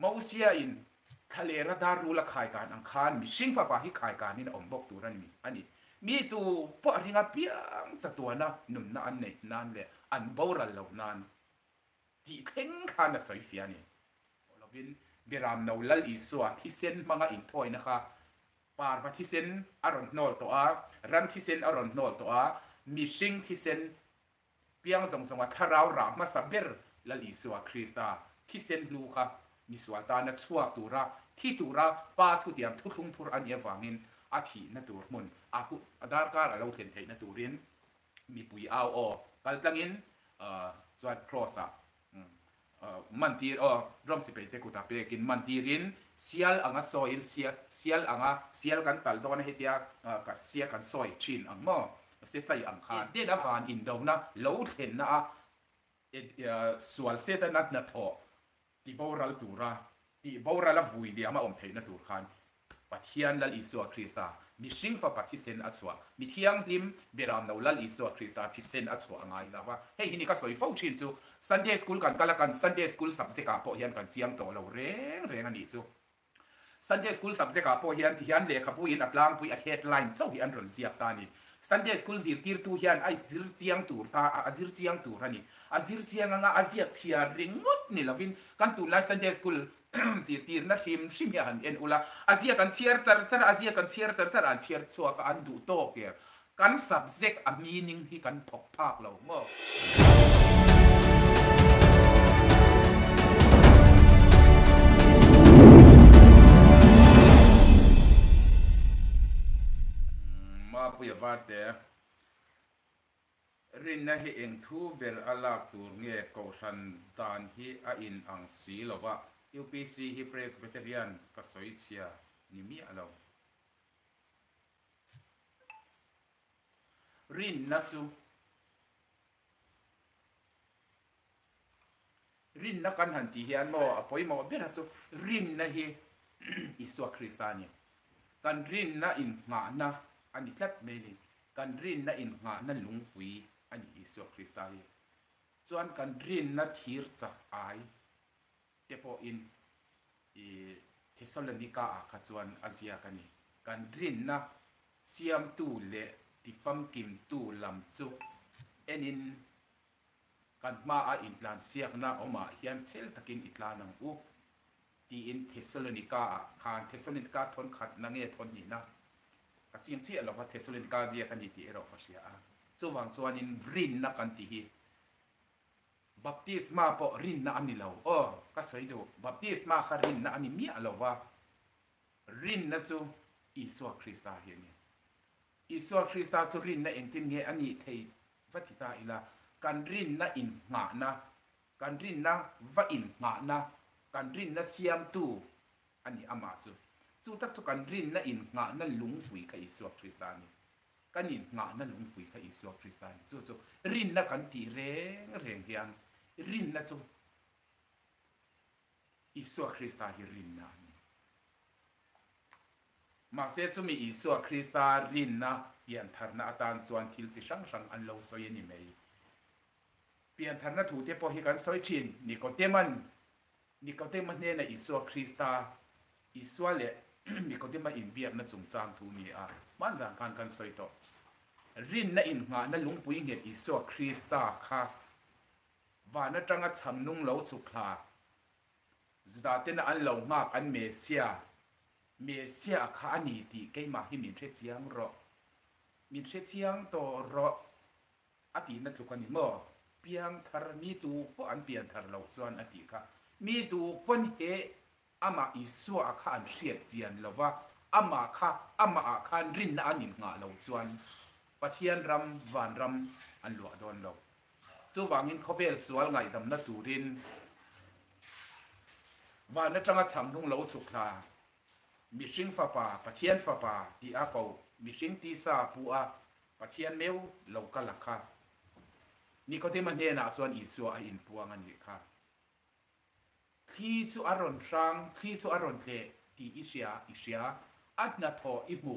Mosia in thlalera dar rul a khaikan ang khan mihring fapa hi khaikanin a awm bawk tur a ni a ni. Mi tu pawh a ring apiang chatuana nunna an neih nan leh an boral loh nan tih thleng khan a sawi fiah a ni. Aw lovin Biramno Lal Isua thisen hmanga inthawina kha parva thisen a rawn hnawl tawh a, ran thisen a rawn hnawl tawh a, mihring thisen Piang zawng zawnga thlarau rah hmasa ber Lal Isua Krista thisen hlu kha misual tana chhuak tura thi tura Pa thutiam thuthlung phur a nih avangin a thihna tur hmun a a darkar a lo thlen theihna turin mipui au aw kaltlangin chuan Kraws ah Mantir aw, Rom sipaite kutah pekin mantirin sial anga sawiin sial anga sial kan tal dawn a hetia ka sia kan sawi thin ang maw? Se chai ang khan. Eden a van indona lo thlenna a sual Setana hnathawh tiboral tura tihboral a vui liam a awm theihna tur khan Pathian Lal Isua Krista, mihring fapa thisen a chhuah, mi thianghlim beram lo Lal Isua Krista thisen a chhuah a ngai lo va. Hei hi ni ka sawi fo thin chu, Sunday School kan kal a, kan Sunday School subject ah pawh hian kan chiang tawh lo reng reng a nih chu. Sunday School subject ah pawh hian tihian lehkhabu in a tlangpui a headline chauh hi an rawn ziak ta a ni. Sunday School zirtirtu hian a zir chiang tur ta a zir chiang tur a ni. A zir chiang anga a ziak chhiar ringawt ni lovin kan tunlai Sunday School Zirtirna hrim hrim hi a han en ula, a ziak an chhiar char char a, a ziak an chhiar char char a, an chhiar chhuak a, an duh tawk er. Kan subject a meaning hi kan thawk phak lo maw? Mapuia Varte. Rinna hi eng thu ber a lak tur nge kohhran dan hi a in ang si lo va, UPC hi Presbyterian ka sawi chhia ni miah lo. Rinna chu Rinna kan han tih hian maw a pawimawh ber a chu rinna hi Isua Krista a ni. Kan rinna innghahna a ni tlat mai a ni. Kan rinna innghahna lungpui a ni Isua Krista hi. Chuan kan rinna thir chak ai te pawhin i Thesalonika ah kha chuan a ziak a ni. Kan rinna siamtu leh tifamkimtu lam chu enin Kan hmaa intlansiakna awmah hian chel takin i tlan ang u, tiin Thessalonika-ah khan, Thessalonika thawn khatna nge thawn hnihna ka chiang chiah lo va, Thessalonika ziak a ni tih erawh ka hria a. Chuvang chuanin rinna kan tih hi baptisma pawh rinna a ni lo. Aw, ka sawi duh, baptisma kha rinna a ni miah lo va, rinna chu Isua Krista hi a ni. Isua Krista chu rinna engtin nge a nih thei va ti ta ila, kan rinna innghahna, kan rinna va innghahna, kan rinna siamtu a ni amah chu. Chu tak chu kan rinna innghahna lungpui kha Isua Krista a ni. Kan innghahna lungpui kha Isua Krista a ni. Chu chu rinna kan tih reng reng hian rinna chu Isua Krista hi rinna a ni. Mahse chumi Isua Krista rinna piantharna atan chuan thil chi hrang hrang an lo sawi a ni mai. Piantharna thute pawh hi kan sawi thin. Nikodema'n Nikodema hnena Isua Krista, Isua leh Nikodema inbiakna chungchang thu ni a, hmanzan khan kan sawi tawh. Rinna innghahna lungpui nghet Isua Krista kha van atanga chham nung lo chhuk thla Juda tena an lo nghak an Messia, Messia kha a ni tih keimah hi min hre chiang rawh, min hre chiang tawh rawh a tihna tluk a ni maw? Piangthar mi tu pawh an pianthar loh chuan a tih kha. Mi tu pawn he amah Isua kha an hriat chian lo va, amah kha amah ah khan rinna an innghah lo chuan Pathian ram, vanram an luah dawn lo. Chuvangin khawvel sual ngaihdamna turin van atanga chhang hnung lo chhuk thla, mihring fapa, Pathian fapa tih a ko, mihring tisa pu a Pathian meu lo kal a kha. Nikodema hnenah chuan Isua a inpuang a nih kha. Thli chu a rawn hrang, thli chu a rawn tleh tih i hria, i hria. A hnathawh i hmu.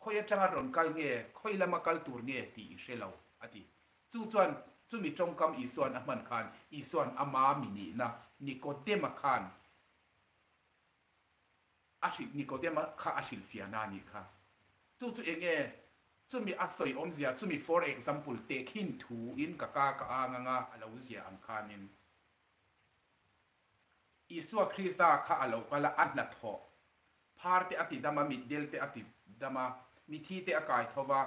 Khawi atanga rawn kal nge, khawi lama kal tur nge tih i hre lo, a ti. Chu chuan chumi tawngkam Isua'n a hman khan Isua'n ama mi nihna Nikodema khan. A hrilh Nikodema kha a hrilhfiahna a nih kha. Chu chu enge chumi a sawi awmzia chumi for example tehkhin thu in ka ka ka ang anga a lo zia ang khanin Isua Krista kha a lo kal a, a hnathawh phar te a ti dam a, mitdel te a ti dam a, mithi te a kai tho va,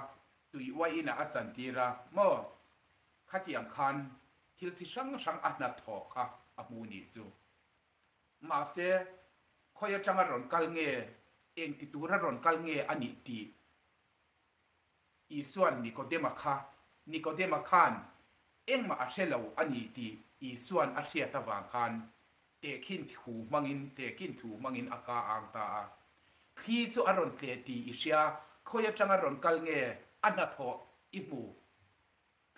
tui uai inah a chantir a, maw? Khatiang khan thil chi hrang hrang a hnathawh kha a hmu nih chu. Mahse, khawi atanga rawn kal nge, eng ti tura rawn kal nge a nih tih Isua'n Nikodema kha, Nikodema khan engmah a hre lo a ni tih Isua'n a hriat avang khan tehkhin thu hmangin tehkhin thu hmangin a ka ang ta a. Thli chu a rawn tleh tih i hria, khawi atanga rawn kal nge a hnathawh i hmu?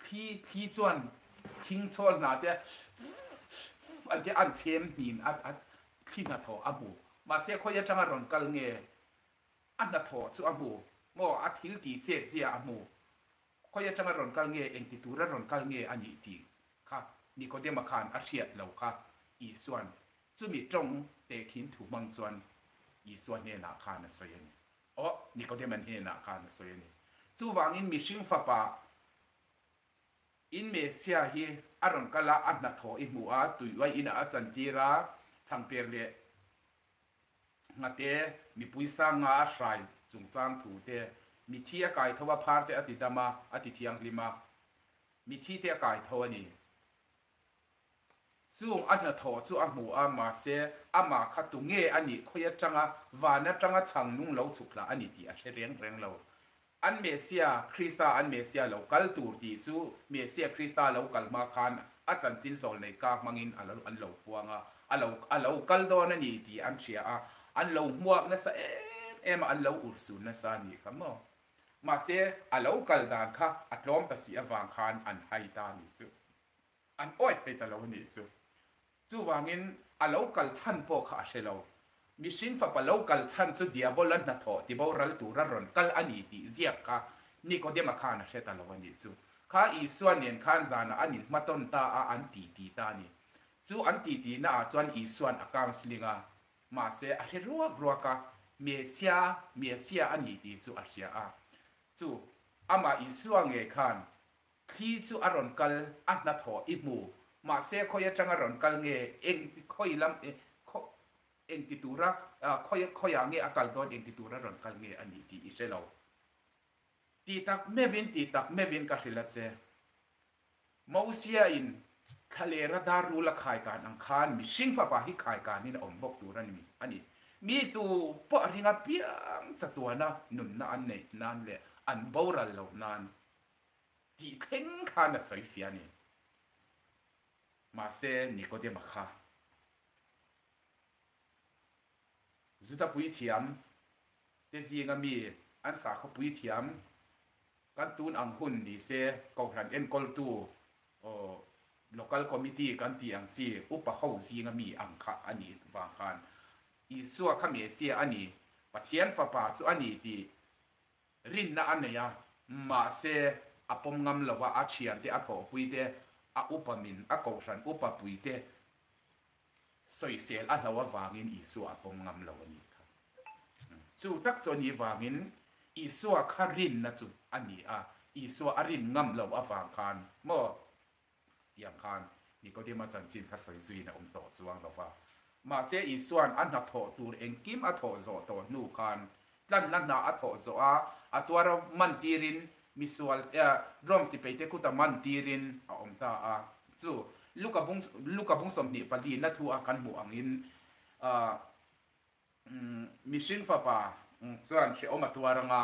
Thli thli chuan thing chawl hna te an tia an chhem hnin a a thli hnathawh a hmu. Mahse khawi atanga rawn kal nge a hnathawh chu a hmu maw a thil tih chet zia a hmu. Khawi atanga rawn kal nge engti tura rawn kal nge a nih tih kha Nikodema khan a hriat lo kha Isua'n chumi tawng tehkhin thu hmang chuan Isua hnenah khan a sawi a ni. Aw, Nikodem-an hnenah khan a sawi a ni. Chuvangin mihring fapa in Messia hi a rawn kal a, a hnathawh i hmu a, tuiuai inah a chantir a, chhangper leh nghate, mipui sanga a hrai chungchang thu te, mithi a kai tho a, phar te a ti dam a, a ti thianghlim a, mithi te a kai tho a ni. Chung a hnathawh chu a hmu a, mahse, amah kha tu nge a nih khawi atanga van atanga chhang nung lo chhuk hlah a ni tih a hre reng reng lo. An Messia, Krista an Messia lo kal tur tih chu Messia Krista lo kal hma khan a chanchin zawlnei ka hmangin a lo an lo puang a, a lo a lo kal dawn a ni tih an hria a, an lo hmuak nasa em em a, an lo urhsun nasa a nih kha maw. Mahse, a lo kal dan kha a tlawm ta si avang khan an hai ta a nih chu. An awih thei ta lo a nih chu. Chuvangin a lo kal chhan pawh kha a hre lo. Mihring fapa lo kal chhan chu Diabola hnathawh tiboral tura rawn kal a ni tih ziak kha Nikodema khan a hre ta lo a nih chu. Kha Isua nen khan zanah an inhmatawn ta a, an titi ta a ni. Chu an titi naah chuan Isua'n a counselling a, mahse a hre ruak ruak a, Mesia, Mesia a ni tih chu a hria a. Chu amah Isua ngei khan Thli chu a rawn kal, a hnathawh i hmu. Mahse khawi atanga rawn kal nge, eng ti khawi lam e, khaw eng ti tura khawi khawiah nge a kal dawn, eng ti tura rawn kal nge a nih tih i hre lo. Ti tak meuhin, ti tak meuhin ka hrilh a che. Mosia in thlalera dar rul a khai kan ang khan mihring fapa hi khai kanin a awm bawk tur a ni a ni. Mi tu pawh a ring apiang chatuana nunna an neih nan leh an boral loh nan Tih thleng khan a sawi fiah a ni. Mahse, Nikodema kha Juda puithiam te zinga mi an sakhaw puithiam kan tun ang hun ni se Kohhran enkawltu Local Committee kan tih ang chi upa ho zinga mi ang kha a nih vang khan Isua kha Messiah a ni, Pathian fapa chu a ni tih Rinna a nei a, mahse a pawm ngam lo a, a thiante, a thawhpui te, a upa min, a kohhran upa pui te sawisel a hlo avangin Isua a pawm ngam lo a nih kha. Chu tak chu a nih vangin Isua kha rinna chu a ni a, Isua a rin ngam lo avang khan maw? Tiang khan Nikodema chanchin kha sawi zuiin a awm tawh chuang lo va. Mahse Isua'n a hnathawh tur engkim a thawh zawh tawh hnu khan tlanna hna a thawh zawh a, a tuara man tirin misual Rom sipeite kuta man tirin a awm ta a. Chu Luka bung Luka bung 24 na thu a kan hmuh angin mihring fapa chuan hrehawm a tuar anga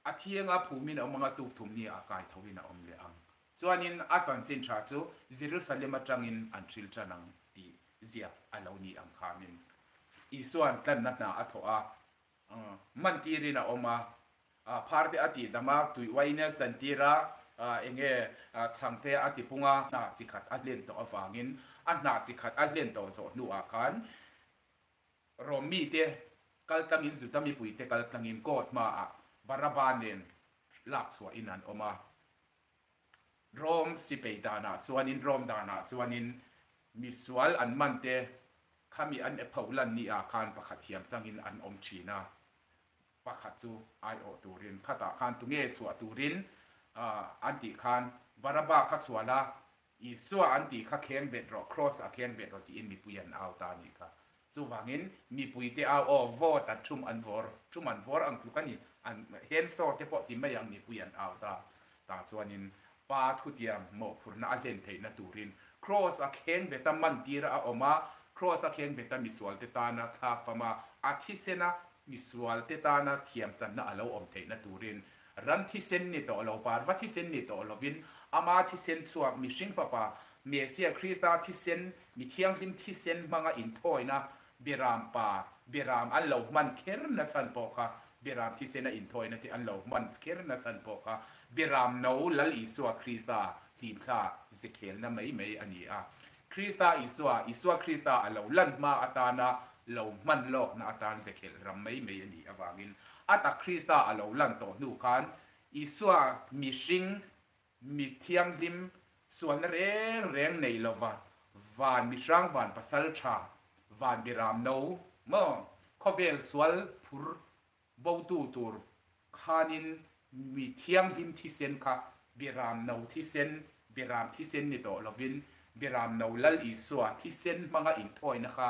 A thianga phumin a awm anga tuk thum ni ah kai tho in a awm leh ang. Chuanin a chanchin tha chu Jerusalem atangin an hril tan ang tih ziak a lo ni ang khamin Isua'n tlanna hna a thawh a, mantirin a awm a, phar te a tihdam a, tuiuain a chantir a, enge chhang te a tipung a, hnah chi khat a hlen tawh avangin a hnah chi khat a hlen tawh zawh hnuah khan Rom mite kal tlangin Juda mipuite kal tlangin court hmaah Baraba nen lak chhuahin an awm a. Rom sipei danah chuanin Rom danah chuanin misual an man te kha. Khami an pholan ni ah khan pakhat thiam changin an awm thin a, pakhat chu aiawh turin khatah khan tunge chhuah turin an tih khan Baraba kha chhuah la, Isua an tih kha kheng bet rawh, Kraws ah kheng bet rawh tiin mipui an au ta a nih kha. Chuvangin mipuite au aw vote an thum an vawr, thum an vawr ang tluk a ni, an hensaw te pawh ti mai ang mipui an au ta. Tah chuanin Pa thutiam mawhphurhna a hlen theihna turin Kraws a kheng beta mantir a awm a, Kraws a kheng beta misualte tana thla fam a, a thisena misualte tana thiamchanna a lo awm theihna turin ran thisen ni tawh lo, parva thisen ni tawh lovin ama thisen chhuak mihring fapa Mesia Krista thisen, mi thianghlim thisen hmanga inthawina Beram pa, Beram an lo hman kher na chhan pawh kha, Beram thisena inthawina te an lo hman kher na chhan pawh kha, Beram no Lal Isua Krista hlimthla zekhelna mai mai a ni a. Krista Isua, Isua Krista a lo lan hma atana lo hman lawkna atan zekhelh ram mai mai a nih avangin a tak Krista a lo lan tawh hnu khan Isua mihring Mi thianghlim sualna reng reng nei lova van mihrang van pasal tha van biram no maw khawvel sual phur botu tur khanin mi thianghlim thisen kha biram no thisen biram thisen ni tawh lovin biram no Lal Isua thisen hmanga inthawina kha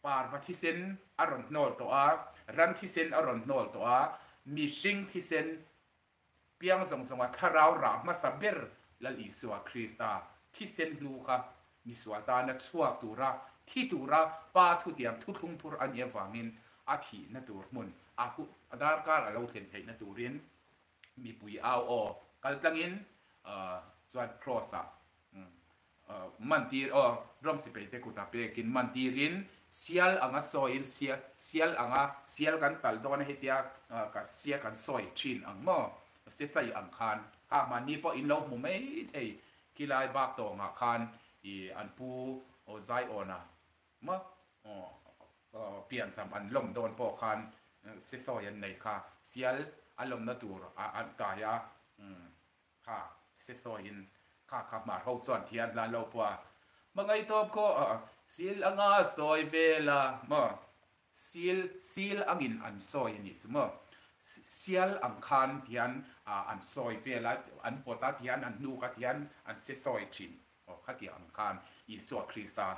parva thisen a rawn hnawl tawh a ran thisen a rawn hnawl tawh a mihring thisen Piang zawng zawnga thlarau rah hmasa ber Lal Isua Krista thisen hnu kha misual tana chhuak tura thi tura Pa thutiam thuthlung phur a nih avangin a thihna tur hmun a a darkar a lo thlen theihna turin mipui au aw kaltlangin chuan Kraws-ah Mantir aw, ram sipai te kutah pekin mantirin sial anga sawiin sial sial anga sial kan tal dawn a hetia ka sia kan sawi thin ang maw se chai ang khan kha mahni pawh in lo hmu mai thei khilai bak tawngah khan i an pu aw zai awna maw piancham an lawm dawn pawh khan se sawi an nei kha sial a lawmna tur an kai a. Kha se sawiin kha kha hmar ho chuan thian hlan lo pawh a hmangaih tawp khaw a sil anga sawi vel a maw sil sil angin an sawi a nih chu maw sial ang khan tihian an sawi vel a an pawt a tihian an hnuk a tihian an se sawi thin aw khatiang ang khan Isua Krista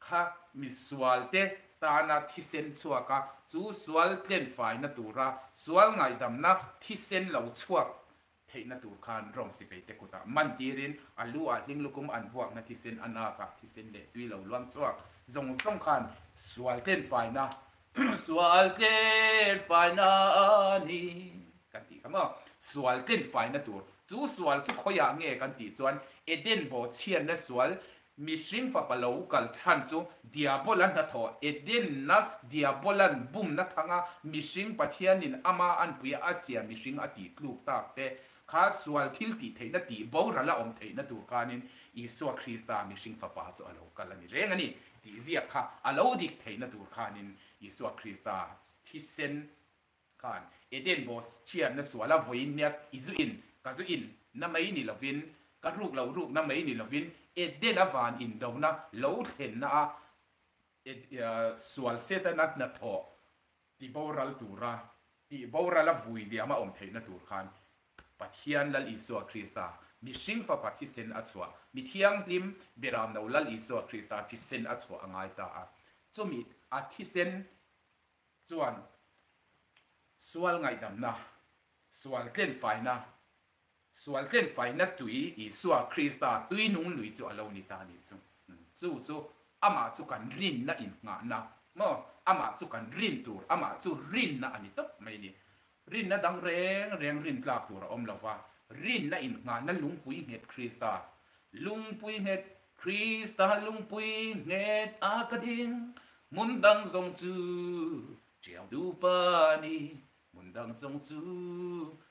Kha misualte tana thisen chhuak a, chu sual tlenfaina tura sual ngaihdamna thisen lo chhuak theihna tur khan Rom sipeite kutah man tirin a lu ah hlinglukum an vuakna thisen a nakah thisen leh tui lo luang chhuak zawng zawng khan sual tlenfaina sual tlenfaina a ni kan tih kha maw? Sual tlenfaina tur chu sual chu khawiah nge kan tih chuan Eden bawhchhiatna sual Mihring fapa lo kal chhan chu Diabola hnathawh Edenna Diabolan bumna thanga mihring Pathianin ama anpuia a siam mihring a tih tluk tak te kha sual thil tih theihna tih boral a awm theihna tur khanin Isua Krista mihring fapa chu a lo kal a ni reng a ni tih ziak kha a lo dik theihna tur khanin Isua Krista thisen Khan Eden boss chhiatna suala vawiin nia i zu in ka zu in na mai ni lovin ka ruk lo ruk na mai ni lovin Eden a van indona lo thlenna a sual Setana hnathawh ti boral tura tih boral a vui liam a awm theihna tur khan Pathian Lal Isua Krista mihring fapa thisen a chhuah mi thianghlim beramno Lal Isua Krista thisen a chhuah a ngai ta a chumi a thisen Chuan sual ngaihdamna, sual tlenfaina, sual tlenfaina tui Isua Krista tui nung lui chu a lo ni ta a nih chu. Chu chu amah chu kan rinna innghahna maw? Amah chu kan rin tur, amah chu rinna a ni tawp mai a ni. Rinna dang reng reng rin tlak tur a awm lo va, rinna innghahna lungpui nghet Krista, lungpui nghet Krista lungpui nghet a ka ding, hmun dang zawng chu ṭiau duh pa ni, hmun dang zawng chu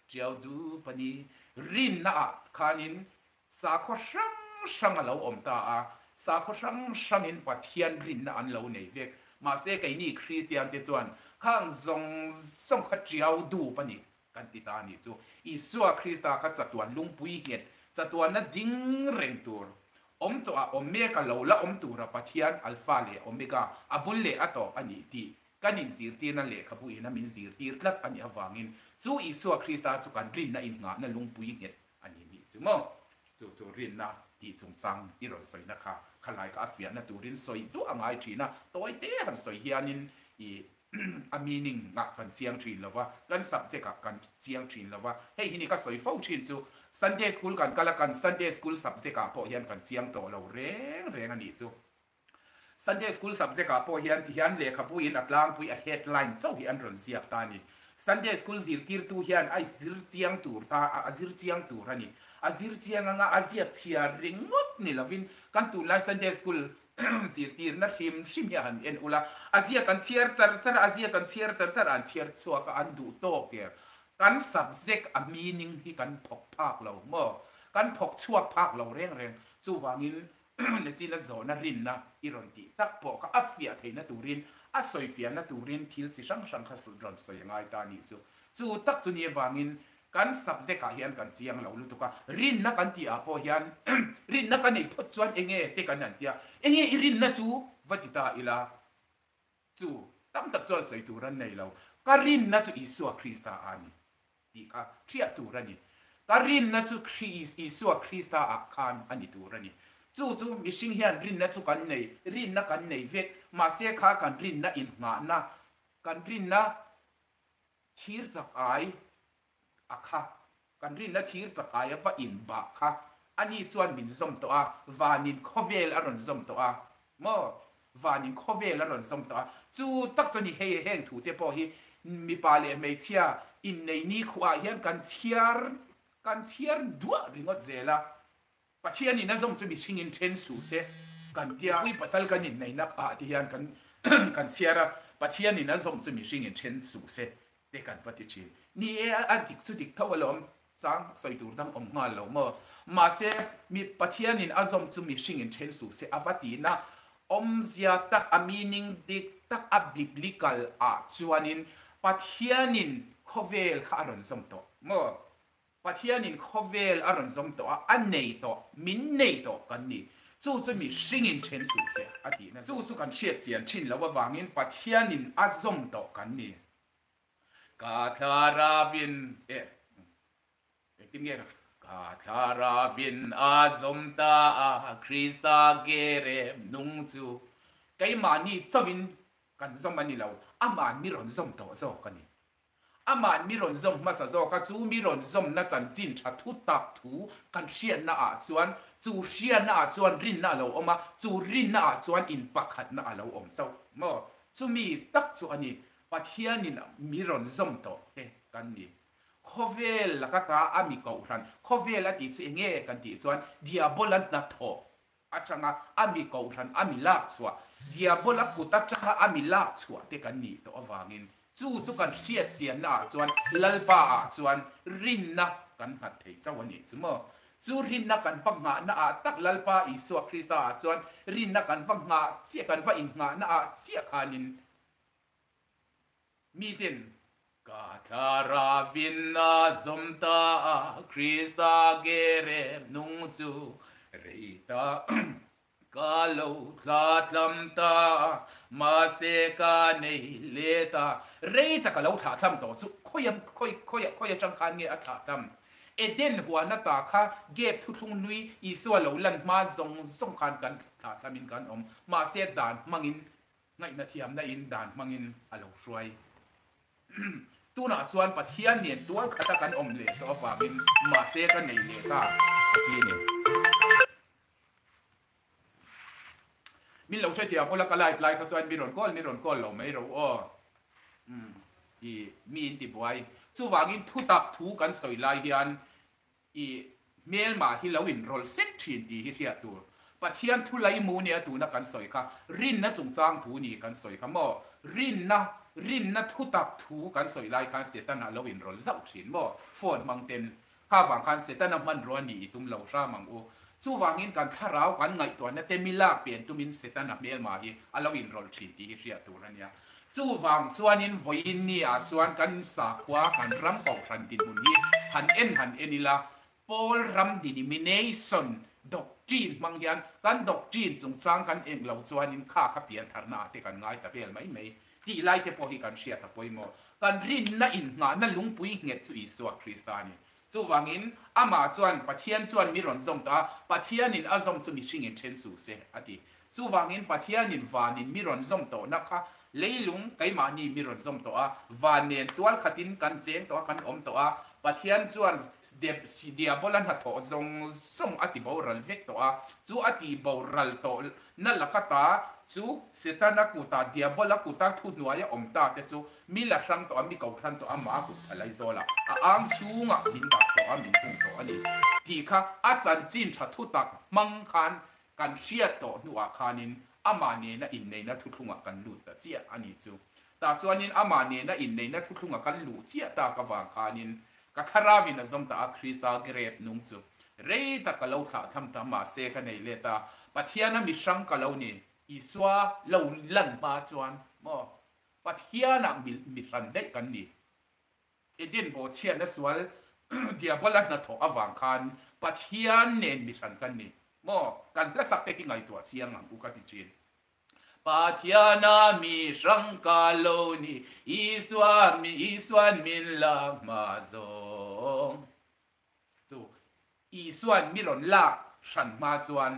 ṭiau duh pa ni. Rinna ah khanin sakhaw hrang hrang a lo awm ta a, sakhaw hrang hrangin Pathian rinna an lo nei vek. Mahse keini Kristian te chuan khang zawng zawng kha ṭiau dup a ni kan ti ta a nih chu. Isua Krista kha chatuan lungpui nghet, chatuanna ding reng tur. Awm tawh a, awm mek a, lo la awm tura Pathian Alpha leh Omega, a bul leh a tawp a nih tih kan inzirtirna lehkhabu ina min zirtir tlat a nih avangin chu Isua Krista chu kan rinna innghahna lungpui nghet a ni nih chu maw? Chu chu rinna tih chungchang i rawn sawina kha khalai kha a fiahna turin sawi duah a ngai thin a, tawi te han sawi hianin i a meaning ah kan chiang thin lo va, kan subject ah kan chiang thin lo va, hei hi ni ka sawi fo thin chu Sunday school kan kal a, kan Sunday school subject ah pawh hian kan chiang tawh lo reng reng a nih chu. Sunday school subject ah pawh hian tihian lehkhabu in a tlangpui a headline chauh hi an rawn ziak ta a ni. Sunday school zirtirtu hian a zir chiang tur ta a zir chiang tur a ni. A zir chiang anga a ziak chhiar ringawt ni lovin kan tunlai Sunday school Zirtirna hrim hrim hi a han en ula, a ziak an chhiar char char a, a ziak an chhiar char char a, an chhiar chhuak a, an duh tawk er. Kan subject a meaning hi kan thawk phak lo maw? Kan thawk chhuak phak lo reng reng. Chuvangin Lechina zawhna rinna i rawn tih tak pawh kha a fiah theihna turin, a sawi fiahna turin thil chi hrang hrang kha rawn sawi a ngai ta a nih chu. Chu tak chu ni avangin Kan subject ah hian kan chiang lo lutuk a, rinna kan tih ah pawh hian rinna ka neih phawt chuan enge te kan han tia, enge i rinna chu va ti ta ila chu tam tak chuan sawi tur an nei lo, ka rinna chu Isua Krista a ni tih kha hriat tur a ni, ka rinna chu Isua Krista ah khan a ni tur a ni, chu chu mihring hian rinna chu kan nei, rinna kan nei vek, mahse kha kan rinna inngahna, kan rinna Thir chak ai a kha, kan rinna thir chak ai a va in bah kha, ani chuan min zawm tawh a, vanin khawvel a rawn zawm tawh a, maw? Vanin khawvel a rawn zawm tawh a, chu tak chuan i hei heng thu te pawh hi mipa leh hmeichhia innei ni khuah hian kan chhiar kan chhiar duah ringawt zel a. Pathianin a zawm chu mihringin then suh se kan tia. Mipui pasal kan inneihna ah te hian kan kan chhiar a, Pathianin a zawm chu mihringin then suh se te kan va ti thin. Ni e, a dik chu dik tho alawm, chang sawi tur dang awm nghal lo maw? Mahse, mi Pathianin a zawm chu mihringin then suh se a va tihna awmzia tak, a meaning dik tak, a biblical ah chuanin Pathianin khawvel kha a rawn zawm tawh maw? Pathianin khawvel a rawn zawm tawh a, a nei tawh, min nei tawh kan ni. Chu chu mihringin then suh se a tihna zawk. Chu chu kan hriat chian thin loh avangin Pathianin a zawm tawh kan ni. Ka thlarauin e engtin nge ka thlarauin a zawm ta a, Krista ke rem nung chu keimahni chauhin kan zawm a ni lo, amah mi rawn zawm tawh zawk a ni. Amah mi rawn zawm hmasa zawk a, chu mi rawn zawmna chanchin tha thu tak thu kan hriatna ah chuan, chu hriatna ah chuan rinna a lo awm a, chu rinna ah chuan in pakhatna a lo awm chauh maw? Chumi tak chu a ni, Pathianin mi rawn zawm tawh te kan ni. Khawvel laka ta a mi kohhran, khawvel a tih chu enge kan tih chuan Diabola hnathawh atanga a mi kohhran a mi lak chhuah, diabola kut atanga a mi lak chhuah te kan nih tawh avangin chu chu kan hriat chianna ah chuan Lalpa ah chuan rinna kan nghat thei chauh a nih chu maw? Chu rinna kan va nghahna ah tak Lalpa Isua Krista ah chuan rinna kan va nghah chiah kan va innghahna ah chiah khanin Miten ka thlarauin a zawm ta a, Krista ge rem nung chu rei ta ka lo thla thlam ta a, mahse ka nei leh ta. Rei ta ka lo thlah thlam tawh chu khawi khawi khawi khawi atang khan nge a thlah thlam? Eden huana ta kha gap thuthlung hlui Isua lo lan hma zawng zawng khan kan thlah thlamin kan awm, mahse dan hmangin Ngaihna thiamna in dan hmangin a lo hruai. Tunah chuan Pathian nen tual khata kan awm leh tawh avangin mahse ka nei leh ta a ti a ni. Min lo hrethiam ula ka live lai kha chuan mi rawn call mi rawn call lo mai ro aw. Umm i mi in ti buai. Chuvangin thutak thu kan sawi lai hian I hmelmah hi lo inrawlh sek thin tih hi hriat tur. Pathian thu laimu nia tuna kan sawi kha rinna chungchang thu ni kan sawi kha maw? Rinna, rinna thutak thu kan sawi lai khan Setana lo inrawlh zauh thin maw? Phone hmang ten kha vang khan Setana hmanrua nih i tum lo hram ang u. Chuvangin kan thlarau kan ngaihtuahna te mi lak pian tumin Setana hmelmah hi a lo inrawlh thin tih hi hriat tur a nia. Chuvang chuanin vawiin ni ah chuan kan sakhua kan ram kohhran dinhmun hi han en han en ila, Pawl ram denomination Doctrine hmang hian kan doctrine chungchang kan eng lo chuanin kha kha piantharna ah te kan ngai ta vel mai mai tih lai te pawh hi kan hriat a pawimawh. Kan rinna innghahna lungpui nghet chu Isua Krista a ni. Chuvangin amah chuan Pathian chuan mi rawn zawm tawh a, Pathianin a zawm chu mihringin then suh se a ti. Chuvangin Pathianin vanin mi rawn zawm tawhna kha leilung keimahni mi rawn zawm tawh a, van nen tual khatin kan cheng tawh a, kan awm tawh a, Pathian chuan diabola hnathawh zawng zawng a ti boral vek tawh a, chu a ti boral tawh na laka ta chu Setana kuta diabola kuta thuhnuaia awm ta te chu Mi la hrang tawh a, mi ko hran tawh a, mah a kut tha lai zawl a, a ang chhungah min dah tawh a, min hung tawh a ni tih kha a chanchin tha thutak hmang khan kan hriat tawh hnuah khanin amah nena inneihna thuthlungah kan lut ta chiah a ni chu. Tah chuanin amah nena inneihna thuthlunga kan luh chiah tak avang khanin ka thlarauin a zawm ta a, Krista grep nung chu rei tak ka lo thlah tham ta, mahse ka nei let a, Pathiana mi hrang ka lo ni, Isua lo lan hma chuan maw Pathianah mi hran daih kan ni. Eden bawhchhiatna sual Diabola hnathawh avang khan Pathian nen mi hran kan ni. Maw? Kan hlasak te hi ngaihtuah chiang ang u ka ti thin. Pathiana mi hrang ka lo ni, Isua mi Isuan min lak hma zawng. Chu Isuan mi rawn lak hran hma chuan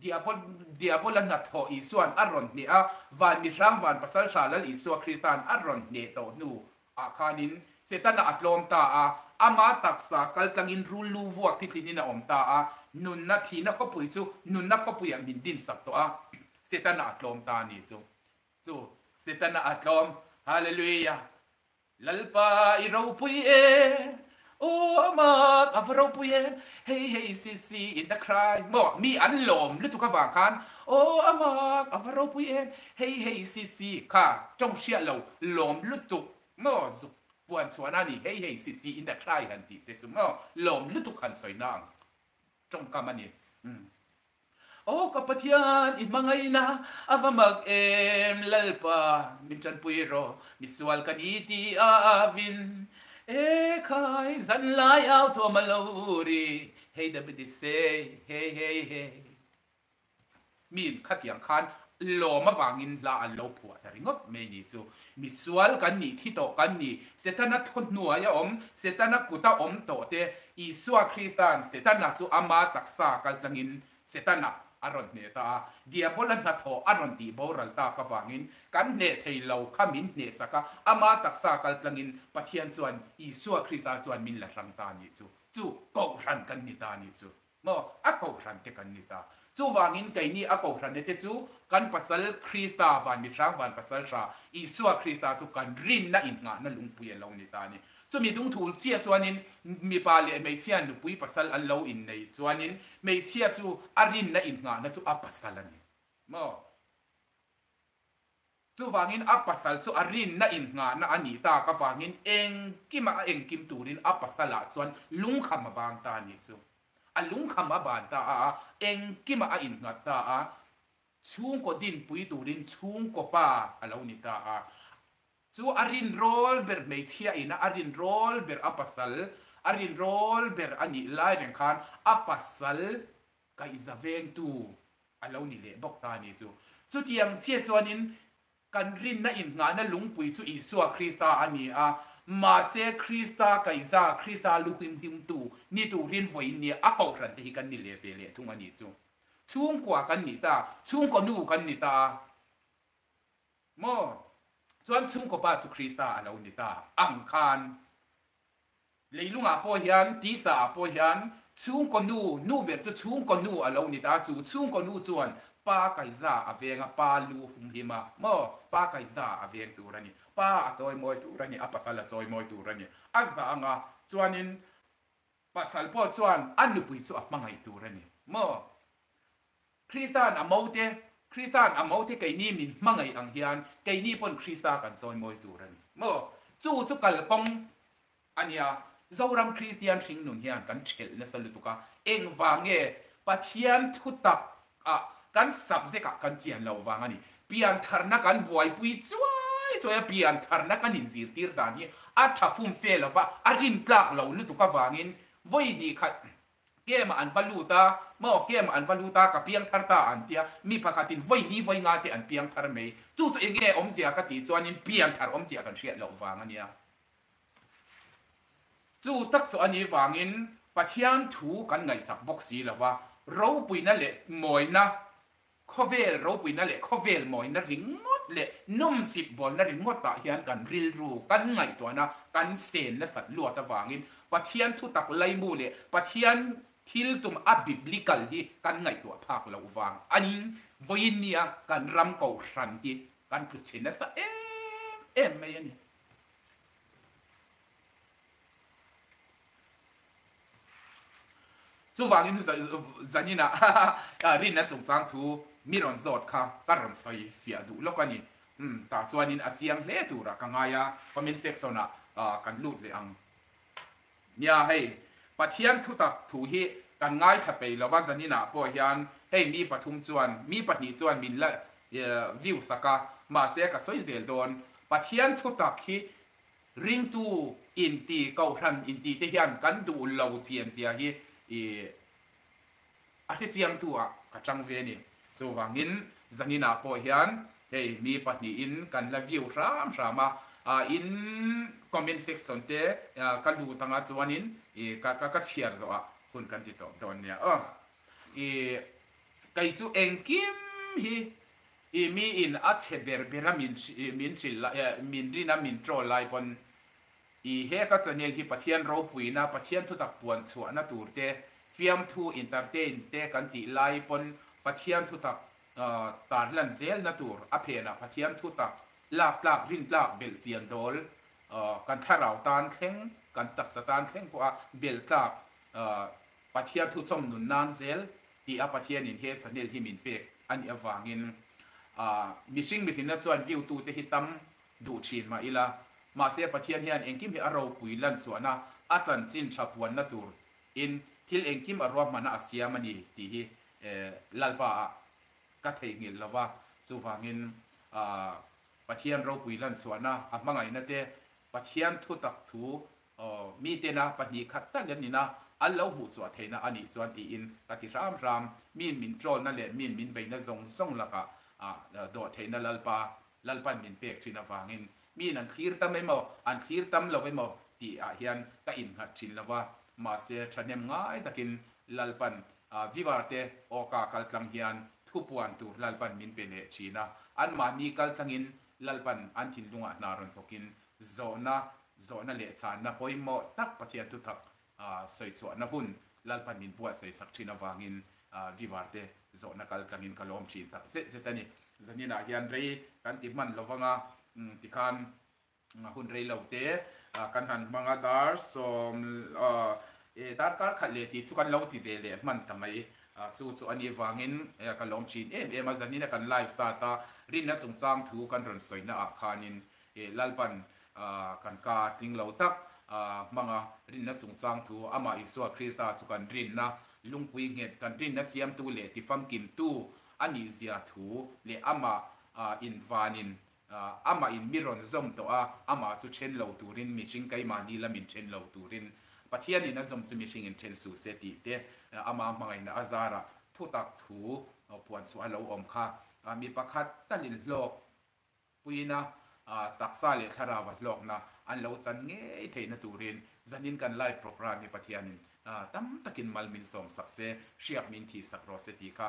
Diabola hnathawh Isua'n a rawn hneh a, van mihrang van pasal hra Lal Isua Krista'n a rawn hneh tawh hnu ah khanin Setana a tlawm ta a, ama taksa kal tlangin rul lu vuak thitlinin a awm ta a, nunna thihna khawpui chu nunna khawpuiah min dinsak tawh a, Setana a tlawm ta a ni chu. Chu Setana a tlawm. Hallelujah! Lalpa i ropui e, aw amak a va ropui em, hei hei si si in a cry maw mi an lawm lutuk avang khan aw amak a va ropui em, hei hei si si kha tawng hriat lo lawm lutuk maw zuk puan chhuahna a ni hei hei si si in a cry han tih te chu maw lawm lutuk han sawina ang tawngkam a ni. Aw ka Pathian, i hmangaihna a va mak em, Lalpa min tanpui rawh, misual ka ni tih a avin. E khai, zan lai au thuam a lo ri, hei David i say, hey hey hey. Min khatiang khan lawm avangin hla an lo phuah ta ringawt mai ni chu. Misual kan nih thi tawh kan ni, Setana thawhnuai a awm, Setana kut a awm tawh te, Isua Krista'n Setana chu ama taksa kaltlangin Setana a rawn hneh ta a, Diabola hnathawh a rawn tih boral tak avangin kan hneh thei lo kha min hnehsak a, ama taksa kaltlangin Pathian chuan Isua Krista chuan min la hrang ta a nih chu. Chu Kohhran kan ni ta a nih chu. Maw? A Kohhran te kan ni ta. Chuvangin keini a Kohhrane te chu kan pasal Krista van mihrang van pasal hra Isua Krista chu kan rinna innghahna lungpui a lo ni ta a ni. Chumi dungthul chiah chuanin mipa leh hmeichhia nupui pasal an lo innei chuanin hmeichhia chu a rinna innghahna chu a pasal a ni. Maw? Chuvangin a pasal chu a rinna innghahna a nih tak avangin engkima a engkim turin a pasalah chuan lungkham a bang ta a nih chu. A lungkham a ban ta a, engkima a innghat ta a, chhungkaw dinpui turin chhungkaw pa a lo ni ta a. Chu a rinrawl ber hmeichhia ina a rinrawl ber a pasal a rinrawl ber a nih lai reng khan a pasal kaihza vengtu a lo ni leh bawk ta a ni chu. Chutiang chiah chuanin kan rinna innghahna lungpui chu Isua Krista a ni a, mahse Krista kaihza, Krista lu himhimtu ni turin vawiin nia a kohhran te hi kan ni leh ve leh thung a ni chu. Chhungkua kan ni ta, chhungkaw nu kan ni ta a. Maw? Chuan chhungkaw pa chu Krista a lo ni ta ang khan leilungah pawh hian, tisa ah pawh hian chhungkaw nu, nu ber chu chhungkaw nu a lo ni ta, chu chhungkaw nu chuan pa kaiza a veng a, pa lu humhim a, maw? Pa kaiza a veng tur a ni, pa a chawimawi tur a ni, a pasal a chawimawi tur a ni, a zah ang a, chuanin pasal pawh chuan a nupui chu a hmangaih tur a ni, maw? Krista'n a mote, Krista'n a mote keini min hmangaih ang hian keini pawn Krista kan chawimawi tur a ni maw? Chu chu kalkawng a nia. Zoram Kristian hringnun hian kan thelh nasa lutuk a, engvang nge Pathian thutak ah kan subject ah kan chian loh vang a ni. Piantharna kan buaipui chuai chuai a, piantharna kan inzirtir dan hi a tha fum fe lova, a rintlak lo lutuk avangin vawi hnih khat. Camp ah an va lut a, maw camp ah an va lut a, ka piangthar ta an tia, mi pakhatin vawi li vawi nga te an piangthar mai. Chu chu enge awmzia ka tih chuanin pianthar awmzia kan hriat loh vang a nia. Chu tak chu a nih vangin Pathian thu kan ngaihsak bawk si lo va, ropuina leh mawina, khawvel ropuina leh khawvel mawina ringawt leh nawmsip bawlna ringawtah hian kan rilru, kan ngaihtuahna kan sen nasat luat avangin Pathian thutak laimu leh Pathian thil tum a biblical hi kan ngaihtuah phak loh vang a ni. Vawiin nia kan ram kohhran hi kan tlu chhe nasa em em mai a ni. Chuvangin zaninah rinna chungchang thu mi rawn zawt kha ka rawn sawi fiah duh lawk a ni. Umm tah chuanin a chiang hle turah ka ngai a, comment section ah kan lut leh ang. Nia hei, Pathian thutak thu hi kan ngaithla peih lova zaninah pawh hian hei mi pathum chuan mi pahnih chuan min la view sak a, mahse ka sawi zel dawn. Pathian thutak hi Ringtu inti, Kohhran inti te hian kan duh lo chian zia hi i a hrechiangtu ah ka chang ve a ni. Chuvangin zaninah pawh hian hei mi pahnihin kan la view hram hram a, in comment section te ka lut anga chuanin i ka ka chhiar zawh ah hun kan ti tawp dawn nia aw. I kei chu engkim hi I mi in a chhe ber ber a min min hrilh lai min rin a min troll lai pawn i he ka channel hi Pathian ropuina Pathian thutak puan chhuahna tur te fiamthu entertain te kan tih lai pawn Pathian thutak tarlan zelna tur a phenah Pathian thutak lak tlak rin tlak belh chian dawl kan thlarau tan thleng kan taksa tan thleng pawha belh tlak Pathian thu chawm nun nan zel tih a Pathianin he channel hi min pek a nih avangin mihring mihrinna chuan view tu te hi tam duh thin mah ila, mahse Pathian hian engkim hi a ropui lan chhuahna a chanchin tha puanna tur in thil engkim a ruahmanna a siam a ni tih hi Lalpa ah ka theihnghilh lova, chuvangin Pathian ropui lan chhuahna a hmangaihna te Pathian thutak thu Aw, mitena pahnih khat tal an ina an lo hmuh chhuah theihna a nih chuan tiin ka ti hram hram. Miin min tlawlna leh miin min beihna zawng zawng lakah dawh theihna Lalpa, Lalpan min pek thin avangin miin an thlir tam emaw, an thlir tam lo emaw tih ah hian ka innghat thin lo va. Mahse, thahnem ngai takin Lalpan Vivar te awka kaltlang hian thupuan tur Lalpan min pe leh thin a, anmahni kaltlangin Lalpan an thinlungah hna rawn thawkin Zawhna, Zawhna leh chhanna pawimawh tak Pathian thutak sawi chhuahna hun Lalpan min buatsaih sak thin avangin Vivar te zawhna kal tlangin ka lawm thin tak zet zet a ni. Zaninah hian rei kan ti hman lo vanga tikhan hun rei lo te kan han hmang a, dar sawm darkar khat leh tih chu kan lo ti ve leh hman ta mai. Chu chu a nih vangin ka lawm thin em em a, zanina kan live zat a rinna chungchang thu kan rawn sawina ah khanin I Lalpan kan ka tling lo tak hmanga rinna chungchang thu amah Isua Krista chu kan rinna lungpui nghet, kan rinna siamtu leh tifamkimtu a nihzia thu leh amah in vanin amah in mi rawn zawm tawh a, amah chu then lo turin mihring keimahni lamin then lo turin Pathianin a zawm chu mihringin then suh se tih te ama hmangaihna a zarah thutak thu puan chhuah a lo awm kha mi pakhat talin hlawk Puiina taksa leh thlarau a hlawkna an lo chan ngei theihna turin zanin kan live program hi Pathianin tam takin mal min sawm sak se, hriak min thih sak rawh se tih kha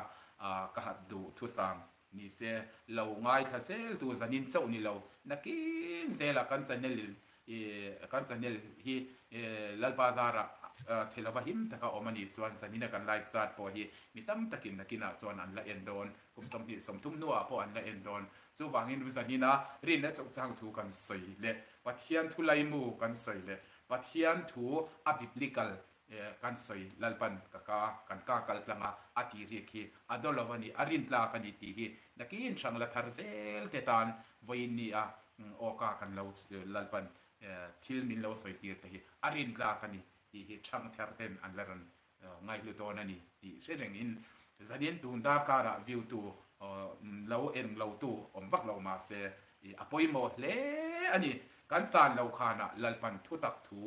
ka hat duh thusam ni se. Lo ngaithla zel tu zanin chauh ni lo, nakin zelah kan channel in kan channel hi Lalpa zarah chhe lova him taka awm a nih chuan zanina kan live chat pawh hi mi tam takin nakinah chuan an la en dawn, kum 20 30 hnuah pawh an la en dawn. Chuvangin zanina rinna chungchang thu kan sawi leh Pathian thu laimu kan sawi leh Pathian thu a biblical kan sawi Lalpan ka ka kan ka kal tlang a a tih rik hi a daw lo a ni, a rin tlak a ni tih hi nakin hrang la thar zel te tan vawiin ni a awka kan lo Lalpan thil min lo sawi tir te hi a rin tlak a ni tih hi chhang thar ten an la rawn ngaihlu dawn a ni tih hre reng in zanin tun darkarah view tu lo en lo tu awm vak lo mahse a pawimawh hle a ni. Kan chan lo khanah Lalpan thutak thu.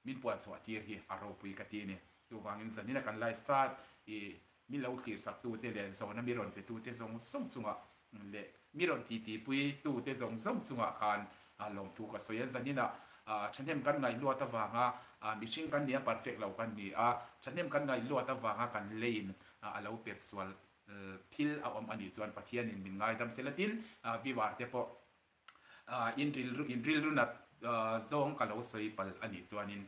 min puan chhuah tir hi a ropui ka ti a ni. Chuvangin zanina kan live chat i mi lo thlir sak tute leh zawhna mi rawn pe tute zawng zawng chungah leh mi rawn titi pui tute zawng zawng chungah khan lawmthu ka sawi a. Zanina thahnem kan ngaihluat avanga mihring kan ni a, perfect lo kan ni a, thahnem kan ngaihluat avanga kan leiin a lo per sual thil a awm a nih chuan Pathianin min ngaidam sela tin viewer te pawh In rilru in rilru nat zawng ka lo sawi palh a nih chuanin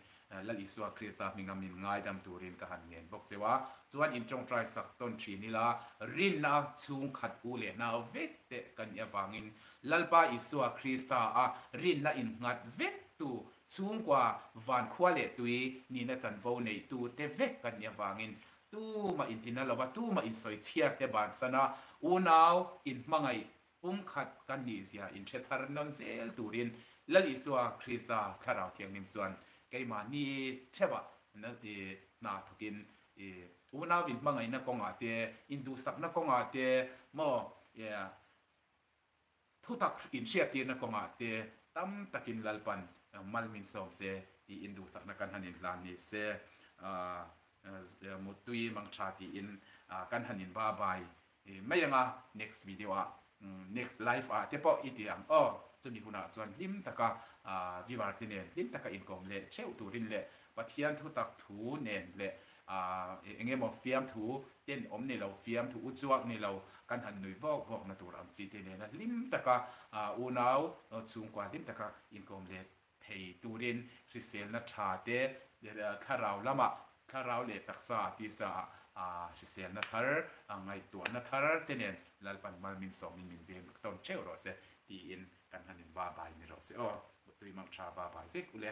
Lal Isua Krista hminga min ngaidam turin ka han ngen bawk cheu a, chuan in tawngtai sak tawn thin ila rinna chhungkhat u leh nau vek te ka nih avangin Lalpa Isua Krista a rinna in nghat vek tu chhungkua vankhua leh tui nihna chanvo nei tu te vek ka nih avangin tumah intina lova tumah insawi chhiat te bansana unau inhmangaih Pumkhat kan nih zia inhre thar nawn zel turin Lal Isua Krista Thlarau Thianghlim chuan keimahni theuhah hna thawkin unau inhmangaihna kawngah te, induhsakna kawngah te maw thutak inhriattirna kawngah te tam takin Lalpan mal min sawm se tiin duhsakna kan han inhlan ni se. Muttui mangtha tiin kan han inbabai Mai anga next video ah next live ah te pawh i ti ang aw, chumi hunah chuan hlim taka viewer te nen hlim taka inkawm leh theuh turin leh Pathian thutak thu nen leh eng emaw fiamthu ten awm ni lo fiamthu uchuak ni lo kan han nui bawk bawk na tur ang chi te nena hlim taka unau chhungkua hlim taka inkawm leh thei turin hriselna tha te thlarau lamah thlarau leh taksa tisa ah hriselna thar ngaihtuahna thar te nen Lalpan mal min sawmin min veng tawn theuh rawh se tiin kan han in ba bai ni rawh se aw Mutui mang tha ba bai vek ule.